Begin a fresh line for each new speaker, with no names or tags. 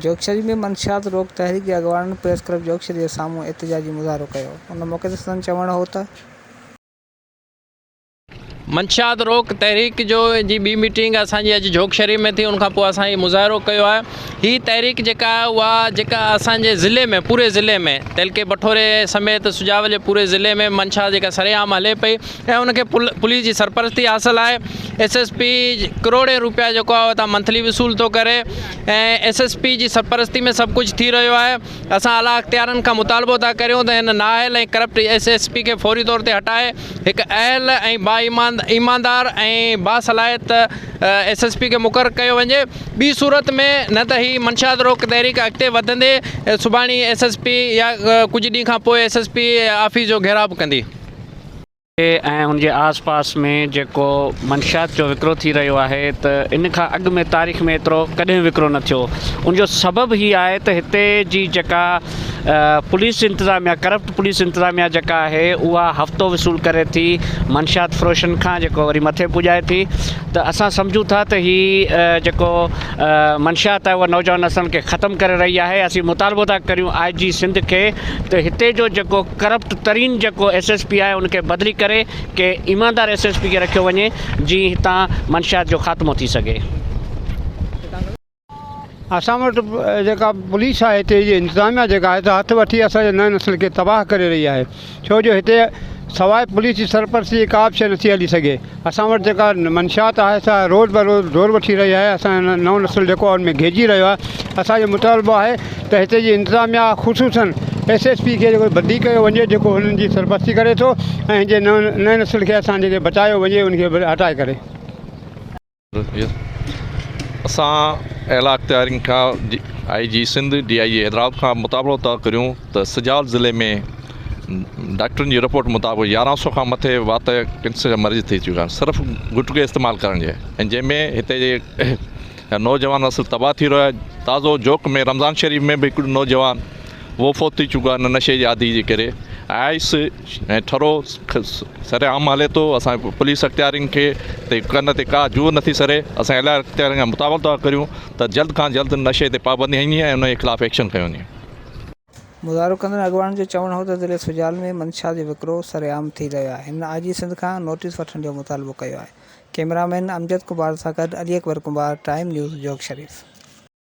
جوڳ شريف ۾ منشيات روڪ تحريڪ جي اڳواڻن پريس ڪلب جوڳ شريف جي سامهون احتجاجي مظاهرو ڪيو ان موقعي تي سندن چوڻ هو ته.
منشيات روڪ تحريڪ جو جي ٻي ميٽنگ اسان جي اڄ جھوڪ شريف ۾ ٿي ان کان پوء اسان هي مظاهرو ڪيو آهي هي تحريڪ جيڪا آهي اها جيڪا اسان جي ضلعي ۾ پوري ضلعي ۾ تعلقي بٺوري سميت سجاول جي پوري ضلعي ۾ منشيات جيڪا سرعام هلي پئي ۽ ان کي پوليس جي سرپرستي حاصل آهي ايس ايس پي ڪروڙين روپيا جيڪو آهي اتان منٿلي وصول ٿو ڪري ۽ ايس ايس پي جي سرپرستي ۾ سڀ ڪجهه ٿي رهيو آهي اسان اعليٰ اختيارن کان مطالبو ٿا ڪريون ته هن نااهل ۽ ڪرپٽ ايس ايس پي کي فوري طور تي هٽائي هڪ اهل ۽ با ايمان ايماندار ۽ باصلاحيت ايس ايس پي کي مقرر ڪيو وڃي ٻي صورت ۾ نه ته هي منشيات روڪ تحريڪ اڳتي وڌندي سڀاڻي ايس ايس پي يا ڪجهه ڏينهن کان پوء ايس ايس پي آفيس جو گهيراء به ڪندي.
۽ ان جي آس پاس ۾ جيڪو منشيات جو وڪرو ٿي رهيو آهي ته ان کان اڳ ۾ تاريخ ۾ ايترو ڪڏهن وڪرو نه ٿيو ان جو سبب هي آهي ته هتي جي جيڪا پوليس انتظاميا ڪرپٽ پوليس انتظاميا جيڪا آهي اها هفتو وصول ڪري ٿي منشيات فروشن کان جيڪو وري مٿي پڄائي ٿي ته اسان سمجهون ٿا ته هي جيڪو منشيات آهي اها نوجوان نسلن کي ختم ڪري رهي آهي اسين مطالبو ٿا ڪريون آء جي سنڌ کي ته هتي جو جيڪو ڪرپٽ ترين جيڪو ايس ايس پي آهي ان کي بدلي ڪري ڪي ايماندار ايس ايس پي کي رکيو وڃي جيئن هتان منشيات جو خاتمو ٿي سگهي.
اسان وٽ جيڪا پوليس آهي هتي جي انتظاميا جيڪا آهي سا هٿ وٺي اسان جي نئين نسل کي تباهه ڪري رهي آهي ڇو جو هتي سواء پوليس جي سرپرستي جي ڪا به شيء نٿي هلي سگهي اسان وٽ جيڪا منشيات آهي سا روز بروز زور وٺي رهي آهي اسان جو نئون نسل جيڪو آهي ان ۾ گهيجي رهيو آهي اسان جو مطالبو آهي ته هتي جي انتظاميا خصوصن ايس ايس پي کي جيڪو بدلي ڪيو وڃي جيڪو هنن جي سرپرستي ڪري ٿو ۽ هن جي نئين نسل کي اسان جي بچايو وڃي ان کي هٽائي ڪري.
اسان اعليٰ اختيارين کان I G Sindh D I G Hyderabad کان مطالبو ٿا ڪريون ته سجاول ضلعي ۾ ڊاڪٽرن جي رپورٽ مطابق يارهن سو کان مٿي وات جا ڪينسر جا مريض ٿي چڪا آهن صرف گٽڪي استعمال ڪرڻ جي ۽ جنهن ۾ هتي جي نوجوان نسل تباهه ٿي رهيو آهي تازو جوڪ ۾ رمضان شريف ۾ به هڪ نوجوان اهو فوت ٿي چڪو آهي ان نشي جي عادي جي ڪري آئس ۽ ٺرو سر عام هلي ٿو اسان پوليس اختيارين کي تي ڪن تي ڪا جوء نٿي سري اسان اعليٰ اختيارين کان مطالبو ٿا ڪريون ته جلد کان جلد نشي تي پابندي هنئي وڃي ۽ ان جي خلاف ايڪشن کنيو وڃي.
مظاهرو ڪندڙ اڳواڻن جو چوڻ هو ته ضلعي سجاول ۾ منشيات جو وڪرو سرعام ٿي رهيو آهي، هنن آء جي سنڌ کان نوٽيس وٺڻ جو مطالبو ڪيو آهي. ڪئميرا مين امجد ڪنڀار سان گڏ علي اڪبر ڪنڀار، ٽائيم نيوز، جوڳ شريف.